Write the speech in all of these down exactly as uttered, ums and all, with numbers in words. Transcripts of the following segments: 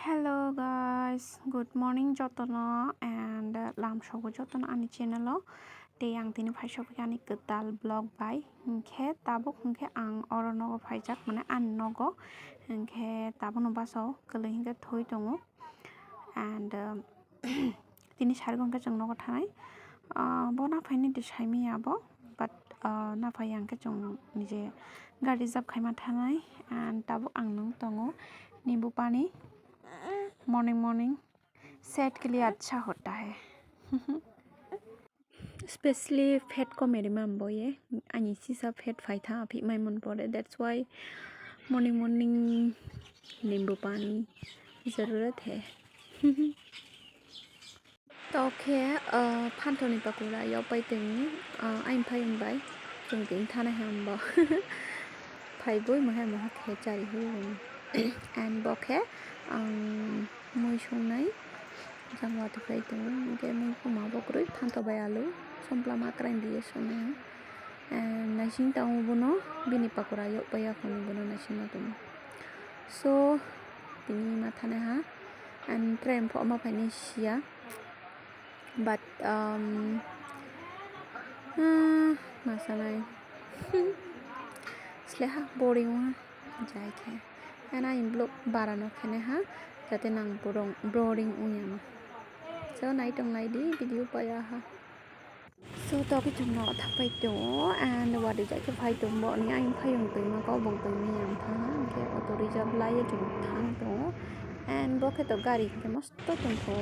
Hello guys, good morning jotono and, uh, lamsogo jotono ani channel o. Tei ang tini phai sophaikha ani kwtal vlog bai. Hinkhe tabuk hinkhe ang oro nogo phaijak, mane ani nogo. Hinkhe tabukno bwsao kwlwi hinkhe thwi tongo. And, um, tini sarigw hinkhe chwng nogo thanai. Ah, bo naphaini de saimanya abo, but, ah, naphai hinkhe chwng nije gari reserve khaima thanai. And tabuk ang nung tongo nimbu pani. Morning morning set ke liye acha hota hai. Specially fat komeri mam boye, ani sisa fat phaitha aphi mai mon pore, that's why morning morning nimbu pani zarurat hai. To khe, ah, phanthoni pakura yokpai tongni, ah, aini phayung bai chwng tini thana hambo. Phai boi mohai moha khe chari hoi. And bo khe ang mui songnai jang watwi phai tongo, hinkhe mui khuma bo kwrwi phantok bai alu sompla ma kwrwi diye songnai. And naising tongo bono bini pakura yokpai ya khoni bono naising ma tongo. So tini ma thana ha and train pho ma phainai siya. But, um, ah, ma sanai. Sleha boring wngha jai khe. And ani vlog bara no khenai ha, jate nang borong-, boring wngya ma. So, nai tong lai di video paya ha. So, to khe chwng no thakpai tongo and wadi jai khe phai tongo, ni ayang phayung tongma kok bong tongni yang tha ha, hinkhe auto reserve lai ye chwng thang tongo. And bo khe to gari hinkhe mos to tongkho.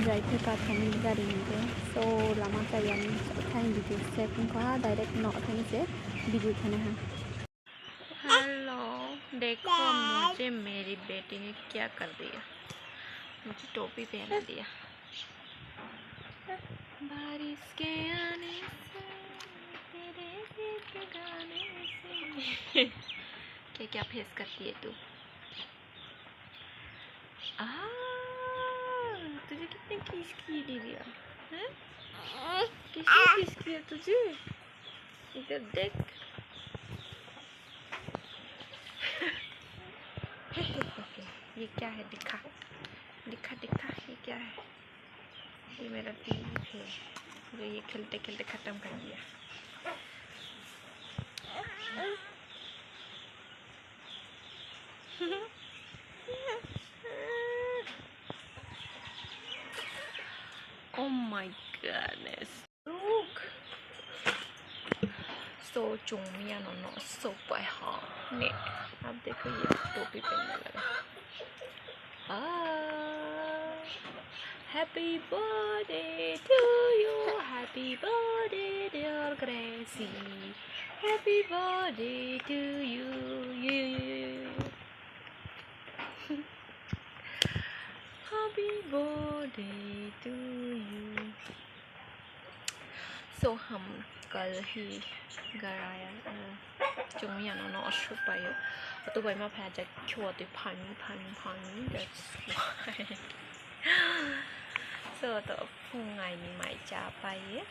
Jai khe kathomni gari hinkhe. So, lama chayani thani video save wngkha, direct no thani se video khana ha. Hello, देखो मुझे मेरी बेटी ने क्या कर दिया, मुझे टोपी पहना दिया। बारिश के आने से, तेरे गीत गाने से। क्या क्या फेस करती है तू? आ, तुझे कितने किस किए दे दिया? हैं? किसने किस किया तुझे? इधर देख। ये क्या है? दिखा, दिखा, दिखा, ये क्या है? ये मेरा पीप है, जो ये खेलते खेलते खत्म कर दिया। Oh my goodness. Look. So, chwng mia no no so pai ha ne. Ab dekho ye topi pehna laga. Ah, happy birthday to you, happy birthday, dear Gracie. Happy birthday to you, you, you, you, you. Happy birthday to you. So हम कल ही घर आया, uh, chwng mia no no aswk pai o. Auto bai ma phai ajak khe watwi phani, phani, phani, that's why. So to phung aini mai cha pai ye.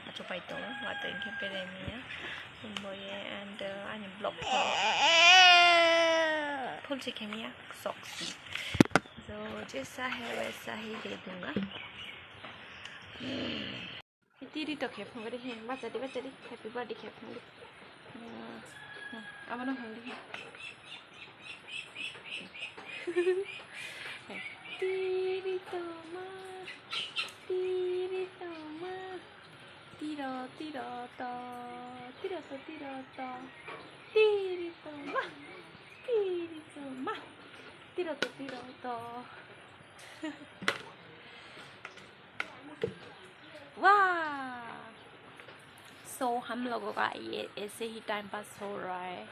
Achupai tongo, watwi hinkhe berai mia. Boye and, uh, ani vlog pho full se khe mia sok si. So, jaisa hai waisa hi de dunga. Tiri to khe phungri he, bacha di, bacha di, happy birthday khe phungri. Hmm, hmm, abono phungri he. Tiri to ma, tiri to ma, tiro, tiro to, tiro to, tiro to, tiri to ma, tiri to ma, tiro to, tiro to. वाह! So हम लोगों का ये ऐसे ही time pass हो रहा है,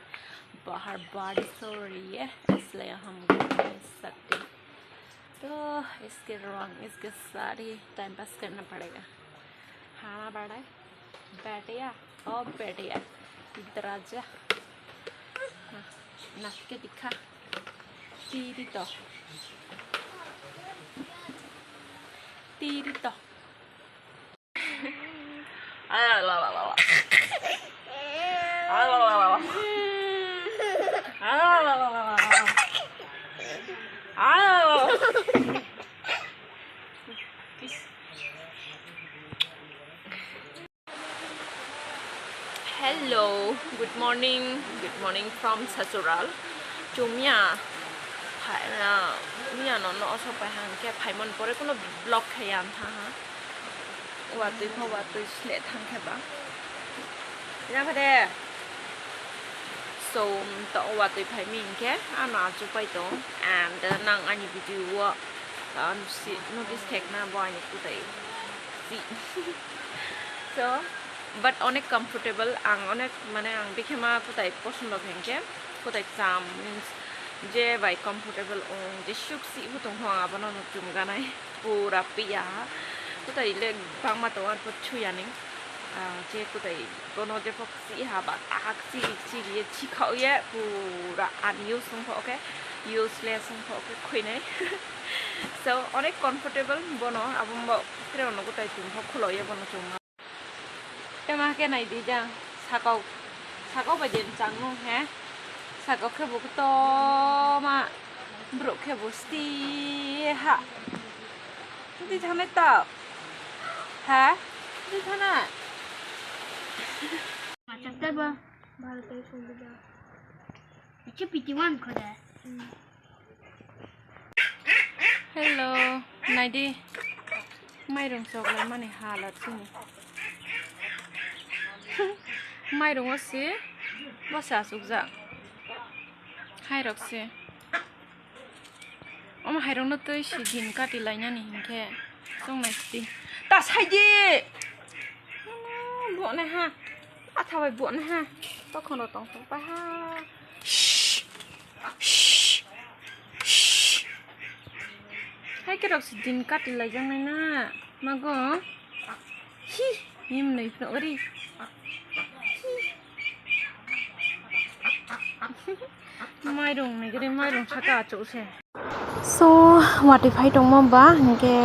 बाहर बारिश हो रही है, इसलिए हम घूम नहीं सकते। तो इसके दौरान इसके साथ ही टाइम पास करना पड़ेगा। खाना पड़ा है, बैठिया, ओ बैठिया, इधर आ जा। हाँ, नाच के दिखा। तीरी तो। तीरी तो। Morning, good morning from Sasural. Chumya, phai, ah, miya no, no, osok pai hang khe phaimon pore kuno vlog khaya ang tha ha. Watwi pha watwi sle thang khe ba. Ina kha de. So, to watwi phai mi hing khe ano achu pai tong. And, uh, nang ani video o, uh, si, notice khek na bo ani kutai. Si. So, but onek comfortable, ang onek, mane, ang bikhe ma kutai posondo khe hing khe, kutai cham, means, je bai comfortable ong, je suk si hutung ho ang abono no chum ganai. Pura piya ha. Kutai le bangma tongo arpor chuyani. Ah, je kutai bono jepho si ha ba, ahak si, si ye, si khao ye, pura unused wngkha, okay? Useless wngkha, okay? Khwinai. So, onek comfortable bono, abo mo, tre ono kutai chum kho, khulo ye bono chum. Tei ma khe nai di jang, sakao, sakao bai de chang nung he, sakao khe bo koto ma, borok khe bo sti ha. Twi thangnai to, ha? Twi thangnai? Machak tei bo. Bharat tei Songwidhan. Ichi piti wan kho de. Hmm. Hello, naidi. Mairung choklai mani hala chini. Mairung o se bwsa achukjak. Hairok se. Omo hairok no twi si din kati lainani hinkhe chongnai sidi. Ta saidi. Buatnai ha. Atha bai buatnai ha. Tokhono tongthok pai ha. Shh. Shh. Shh. Hai kerok si din kati laijaknai na. Mago. Hi. Him nai phno ori. Hi. Mairung nai gari mairung saka achuk se. So, watwi phai tongma ba, hinkhe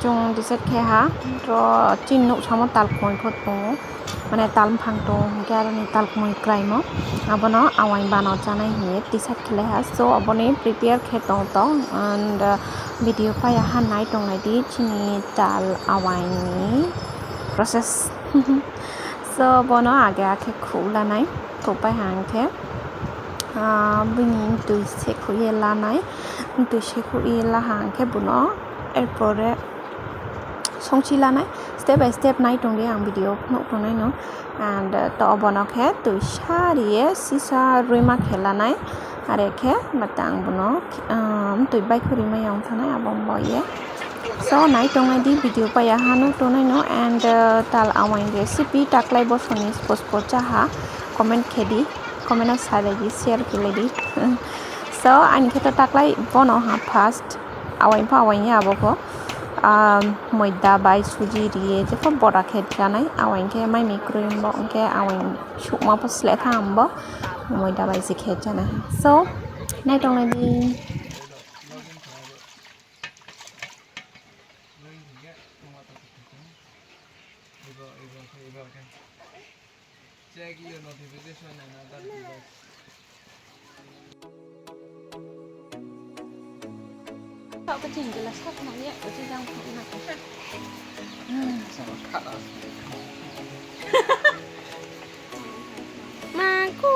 chwng decide khe ha, to chini nuk samo tal khumui phut tongo, mane tal buphang tongo, hinkhe aroni tal khumui kwlaimo, abono awai bana chanai hinwi decide khlai ha. So, aboni prepare khe tong tong, and, uh, video paiya ha nai tongnai di chini tal awaini process. So, bono age akhe khuk lanai, khuk pai ha hinkhe, ah, bini twi se khuk ye lanai. Twi se khuk ye la ha hinkhe bono erpore songchi lanai, step by step nai tongdi ang video phunuk tongnai no. And, uh, to bono khe twi sa riye sisa rwima khe lanai, are khe matang bono, um, twi bai khurima yong thanai abo bo ye. So nai tongnai di video paiya hano tonai no, and, uh, tal awai recipe taklai bosoni spos pocha ha comment khe di, comment o salai di, share khe lai di. So ani khe to taklai bono ha first. Awai pha awai ya abo kho, ah, moida bai suji riye jepho bora khe janai, awai khe mai mikroi bo, hwnkhe awai sukma pho sle tha ambo, moida bai se khe janai. So, nai tongnai di. Check your notification and other device. Kau kecil jelas kau kena lihat kecil yang kau nak. Hmm. Sama kau. Mangku.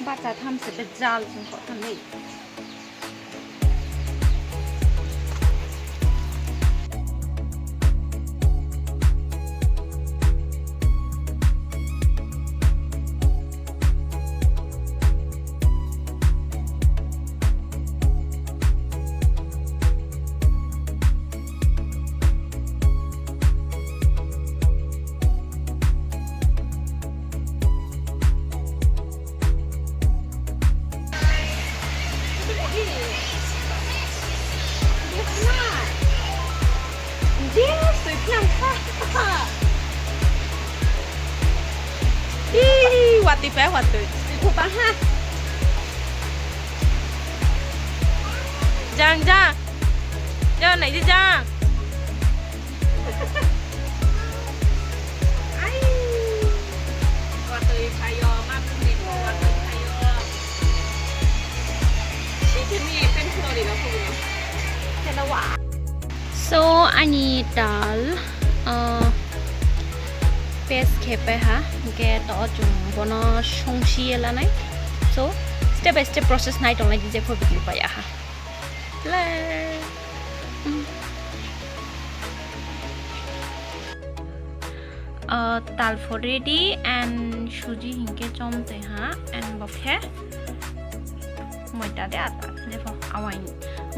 Bacha tham se bejal sung kok tham dei. Ih, watwi pa, watwi. Twi pa ha. Jang, jang. Jang, nai, jang. Ai. Watwi phaio, ma bwrwini watwi phaio. Sithini pen khulori ba khulori. Hello, wa. To ani tal, uh, paste khe pai ha, hingke to chwng bono songsi ye lanai. So, step by step process nai tongnai di jepho video pai aha. Le. Uh, tal pho ready and suji hingke chom twi ha and bokhe moita de ata jepho awai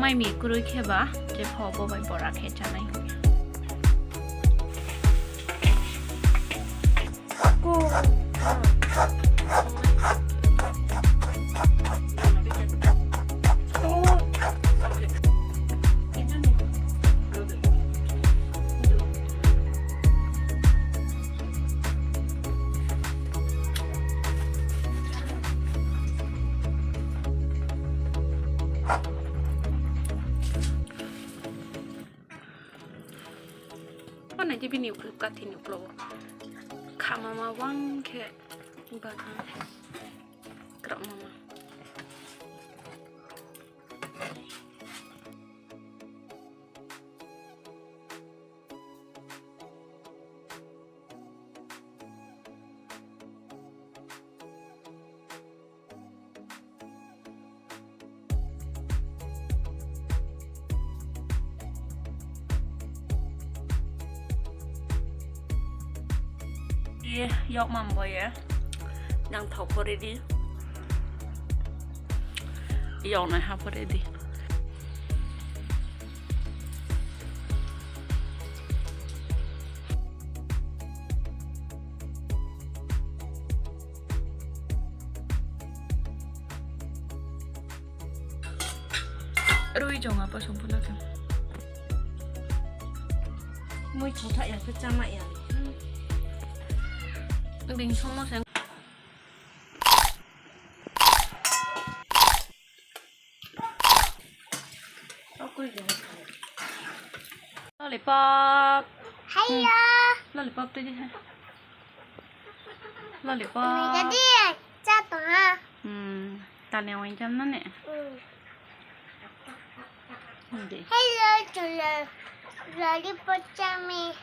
mai mi kurui khe ba jepho bo bai bora khe chanai hingke. Ano je bini uklok kathi ni uklogo. Khamama wang khe bana. Krak mama. Ye, yok mam boye. Nang thok pore di. Yok nai ha pore di. Rui jong apa song pula kan. Mui chotha ya ke chama ya. Bing song mo sen. Lollipop. Hello. Lollipop tu je hai. Lollipop. Jadi, jatuh ha. Hmm, tane wai jam na ne. Hmm. Hindi. Hello, chula. Lollipop chami.